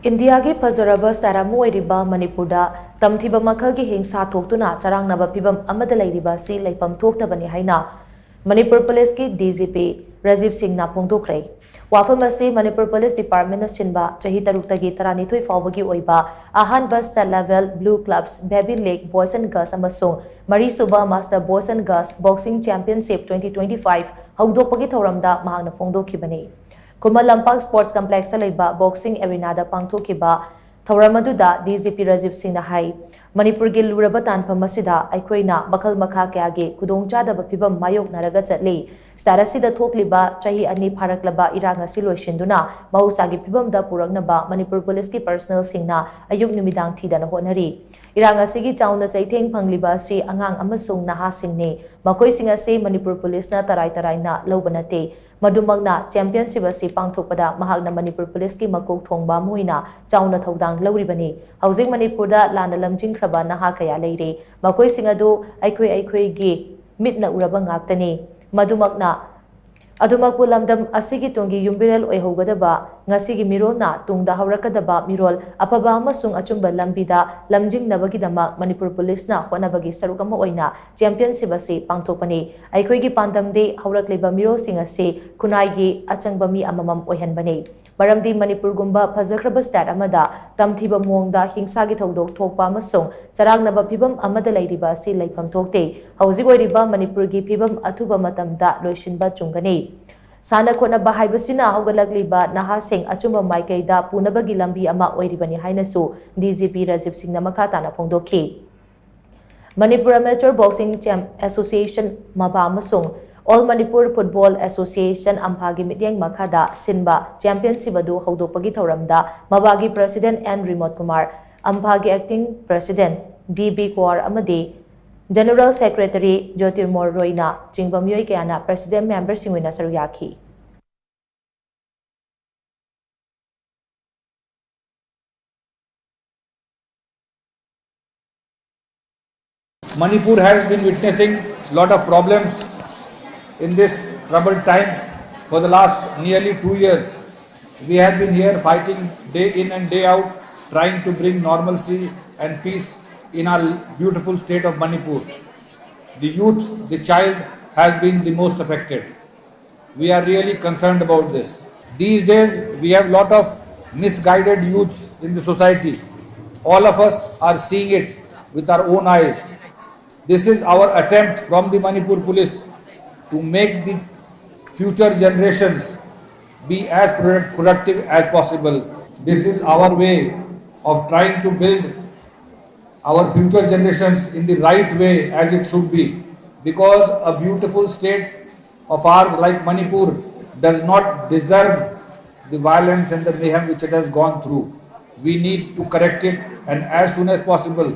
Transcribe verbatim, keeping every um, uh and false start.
ꯏꯟꯗꯤꯌꯥꯒꯤ ꯐꯖꯔꯕ ꯁ꯭ꯇꯦꯠ ꯑꯃ ꯑꯣꯏꯔꯤꯕ ꯃꯅꯤꯄꯨꯔꯗ ꯇꯝꯊꯤꯕ ꯃꯈꯜꯒꯤ ꯍꯤꯡꯁꯥ ꯊꯣꯛꯇꯨꯅ ꯆꯔꯥꯡꯅꯕ ꯐꯤꯚꯝ ꯑꯃꯗ ꯂꯩꯔꯤꯕ ꯑꯁꯤ ꯂꯩꯐꯝ ꯊꯣꯛꯇꯕꯅꯤ ꯍꯥꯏꯅ ꯃꯅꯤꯄꯨꯔ ꯄꯨꯂꯤꯁꯀꯤ D G P ꯔꯥꯖꯤꯕ ꯁꯤꯡꯅ ꯐꯣꯡꯗꯣꯛꯈ꯭ꯔꯦ꯫ ꯋꯥꯐꯝ ꯑꯁꯤ ꯃꯅꯤꯄꯨꯔ ꯄꯨꯂꯤꯁ ꯗꯤꯄꯥꯔꯠꯃꯦꯟꯅ ꯁꯤꯟꯕ ꯆꯍꯤ ꯇꯔꯨꯛꯇꯒꯤ ꯇꯔꯥꯅꯤꯊꯣꯏ ꯐꯥꯎꯕꯒꯤ ꯑꯣꯏꯕ ꯑꯍꯥꯟꯕ state level Blue Clubs, Baby League, Boys and Girls ꯑꯃꯁꯨꯡ ꯃꯔꯤꯁꯨꯕ Master Boys and Girls Boxing Championship twenty twenty-five ꯍꯧꯗꯣꯛꯄꯒꯤ ꯊꯧꯔꯝꯗ ꯃꯍꯥꯛꯅ ꯐꯣꯡꯗꯣꯛꯈꯤꯕꯅꯤ꯫ ꯈꯨꯃꯟ ꯂꯝꯄꯥꯛ ꯁ꯭ꯄꯣꯔꯠꯁ ꯀꯝꯄ꯭ꯂꯦꯛꯁꯇ ꯂꯩꯕ ꯕꯣꯛꯁꯤꯡ ꯑꯦꯔꯤꯅꯥꯗ ꯄꯥꯡꯊꯣꯛꯈꯤꯕ ꯊꯧꯔꯝ ꯑꯗꯨꯗ D G P ꯔꯥꯖꯤꯕ ꯁꯤꯡꯅ ꯍꯥꯏ, ꯃꯅꯤꯄꯨꯔꯒꯤ ꯂꯨꯔꯕ ꯇꯥꯟꯐꯝ ꯑꯁꯤꯗ ꯑꯩꯈꯣꯏꯅ ꯃꯈꯜ ꯃꯈꯥ ꯀꯌꯥꯒꯤ ꯈꯨꯗꯣꯡꯆꯥꯗꯕ ꯐꯤꯚꯝ ꯃꯥꯌꯣꯛꯅꯔꯒ ꯆꯠꯂꯤ꯫ ꯁ꯭ꯇꯦꯠ ꯑꯁꯤꯗ ꯊꯣꯛꯂꯤꯕ ꯆꯍꯤ ꯑꯅꯤ ꯐꯥꯔꯛꯂꯕ ꯏꯔꯥꯡ ꯑꯁꯤ ꯂꯣꯏꯁꯤꯟꯗꯨꯅ ꯃꯍꯧꯁꯥꯒꯤ ꯐꯤꯚꯝꯗ ꯄꯨꯔꯛꯅꯕ ꯃꯅꯤꯄꯨꯔ ꯄꯨꯂꯤꯁꯀꯤ ꯄꯔꯁꯅꯦꯜꯁꯤꯡꯅ ꯑꯌꯨꯛ ꯅꯨꯃꯤꯗꯥꯡ ꯊꯤꯗꯅ ꯍꯣꯠꯅꯔꯤ꯫ ꯏꯔꯥꯡ ꯑꯁꯤꯒꯤ ꯆꯥꯎꯅ ꯆꯩꯊꯦꯡ ꯐꯪꯂꯤꯕ ꯑꯁꯤ ꯑꯉꯥꯡ ꯑꯃꯁꯨꯡ ꯅꯍꯥꯁꯤꯡꯅꯤ꯫ ꯃꯈꯣꯏꯁꯤꯡ ꯑꯁꯤ ꯃꯅꯤꯄꯨꯔ ꯄꯨꯂꯤꯁꯅ ꯇꯔꯥꯏ ꯇꯔꯥꯏꯅ ꯂꯧꯕ ꯅꯠꯇꯦ꯫ ꯃꯗꯨꯃꯛꯅ ꯆꯦꯝꯄꯤꯌꯟꯁꯤꯞ ꯑꯁꯤ ꯄꯥꯡꯊꯣꯛꯄꯗ ꯃꯍꯥꯛꯅ ꯃꯅꯤꯄꯨꯔ ꯄꯨꯂꯤꯁꯀꯤ ꯃꯀꯣꯛ ꯊꯣꯡꯕ ꯑꯃ ꯑꯣꯏꯅ ꯆꯥꯎꯅ ꯊꯧꯗꯥꯡ ꯂꯧꯔꯤꯕꯅꯤ꯫ ꯍꯧꯖꯤꯛ ꯃꯅꯤꯄꯨꯔꯗ ꯂꯥꯟꯅ ꯂꯝꯖꯤꯡꯈ꯭ꯔꯕ ꯅꯍꯥ ꯀꯌꯥ ꯂꯩꯔꯤ꯫ ꯃꯈꯣꯏꯁꯤꯡ ꯑꯗꯨ ꯑꯩꯈꯣꯏ ꯑꯩꯈꯣꯏꯒꯤ ꯃꯤꯠꯅ ꯎꯔꯕ ꯉꯥꯛꯇꯅꯤ꯫ ꯃꯗꯨꯃꯛꯅ, ꯑꯗꯨꯃꯛꯄꯨ ꯂꯝꯗꯝ ꯑꯁꯤꯒꯤ ꯇꯨꯡꯒꯤ ꯌꯨꯝꯕꯤꯔꯦꯜ ꯑꯣꯏꯍꯧꯒꯗꯕ ꯉꯁꯤꯒꯤ ꯃꯤꯔꯣꯜꯅ ꯇꯨꯡꯗ ꯍꯧꯔꯛꯀꯗꯕ ꯃꯤꯔꯣꯜ ꯑꯐꯕ ꯑꯃꯁꯨꯡ ꯑꯆꯨꯝꯕ ꯂꯝꯕꯤꯗ ꯂꯝꯖꯤꯡꯅꯕꯒꯤꯗꯃꯛ ꯃꯅꯤꯄꯨꯔ ꯄꯨꯂꯤꯁꯅ ꯍꯣꯠꯅꯕꯒꯤ ꯁꯔꯨꯛ ꯑꯃ ꯑꯣꯏꯅ ꯆꯦꯝꯄꯤꯌꯟꯁꯤꯞ ꯑꯁꯤ ꯄꯥꯡꯊꯣꯛꯄꯅꯤ꯫ ꯑꯩꯈꯣꯏꯒꯤ ꯄꯥꯟꯗꯝꯗꯤ ꯍꯧꯔꯛꯂꯤꯕ ꯃꯤꯔꯣꯜꯁꯤꯡ ꯑꯁꯤ ꯈꯨꯟꯅꯥꯏꯒꯤ ꯑꯆꯪꯕ ꯃꯤ ꯑꯃꯃꯝ ꯑꯣꯏꯍꯟꯕꯅꯤ꯫ ꯃꯔꯝꯗꯤ ꯃꯅꯤꯄꯨꯔꯒꯨꯝꯕ ꯐꯖꯈ꯭ꯔꯕ ꯁ꯭ꯇꯦꯠ ꯑꯃꯗ ꯇꯝꯊꯤꯕ ꯃꯑꯣꯡꯗ ꯍꯤꯡꯁꯥꯒꯤ ꯊꯧꯗꯣꯛ ꯊꯣꯛꯄ ꯑꯃꯁꯨꯡ ꯆꯔꯥꯡꯅꯕ ꯐꯤꯚꯝ ꯑꯃꯗ ꯂꯩꯔꯤꯕ ꯑꯁꯤ ꯂꯩꯐꯝ ꯊꯣꯛꯇꯦ꯫ ꯍꯧꯖꯤꯛ ꯑꯣꯏꯔꯤꯕ ꯃꯅꯤꯄꯨꯔꯒꯤ ꯐꯤꯚꯝ ꯑꯊꯨꯕ ꯃꯇꯝꯗ ꯂꯣꯏꯁꯤꯟꯕ ꯆꯨꯝꯒꯅꯤ꯫ ꯁꯥꯟꯅ ꯈꯣꯠꯅꯕ ꯍꯥꯏꯕꯁꯤꯅ ꯍꯧꯒꯠꯂꯛꯂꯤꯕ ꯅꯍꯥꯁꯤꯡ ꯑꯆꯨꯝꯕ ꯃꯥꯏꯀꯩꯗ ꯄꯨꯅꯕꯒꯤ ꯂꯝꯕꯤ ꯑꯃ ꯑꯣꯏꯔꯤꯕꯅꯤ ꯍꯥꯏꯅꯁꯨ D G P ꯔꯥꯖꯤꯕ ꯁꯤꯡꯅ ꯃꯈꯥ ꯇꯥꯅ ꯐꯣꯡꯗꯣꯛꯈꯤ꯫ ꯃꯅꯤꯄꯨꯔ ꯑꯦꯃꯦꯆꯔ ꯕꯣꯛꯁꯤꯡ ꯆꯦꯝ-, ꯑꯦꯁꯣꯁꯤꯌꯦꯁꯟ, ꯃꯕꯥ, ꯑꯃꯁꯨꯡ ꯑꯣꯜ ꯃꯅꯤꯄꯨꯔ ꯐꯨꯠꯕꯣꯜ ꯑꯦꯁꯣꯁꯤꯌꯦꯁꯟ, ꯑꯝꯐꯥꯒꯤ ꯃꯤꯠꯌꯦꯡ ꯃꯈꯥꯗ ꯁꯤꯟꯕ ꯆꯦꯝꯄꯤꯌꯟꯁꯤꯞ ꯑꯗꯨ ꯍꯧꯗꯣꯛꯄꯒꯤ ꯊꯧꯔꯝꯗ ꯃꯕꯥꯒꯤ ꯄ꯭ꯔꯁꯤꯗꯦꯟ ꯑꯦꯟ ꯔꯤꯃꯣꯠ ꯀꯨꯃꯥꯔ, ꯑꯝꯐꯥꯒꯤ ꯑꯦꯛꯇꯤꯡ ꯄ꯭ꯔꯁꯤꯗꯦꯟ ꯗꯤ ꯕꯤ ꯀ꯭ꯋꯥꯔ ꯑꯃꯗꯤ ꯖꯦꯅꯔꯦꯜ ꯁꯦꯀ꯭ꯔꯦꯇꯔꯤ ꯖꯣꯇꯤꯔꯃꯣꯜ ꯔꯣꯏꯅ ꯆꯤꯡꯕ ꯃꯤꯑꯣꯏ ꯀꯌꯥꯅ ꯄ꯭ꯔꯁꯤꯗꯦꯟ ꯃꯦꯝꯕꯔꯁꯤꯡ ꯑꯣꯏꯅ ꯁꯔꯨꯛ ꯌꯥꯈꯤ꯫ Manipur has been witnessing lot of problems in this troubled times for the last nearly two years. We have been here fighting day in and day out, trying to bring normalcy and peace in our beautiful state of Manipur. The youth, the child has been the most affected. We are really concerned about this. These days, we have lot of misguided youths in the society. All of us are seeing it with our own eyes. This is our attempt from the Manipur Police to make the future generations be as product- productive as possible. This is our way of trying to build our future generations in the right way as it should be, because a beautiful state of ours like Manipur does not deserve the violence and the mayhem which it has gone through. We need to correct it, and as soon as possible,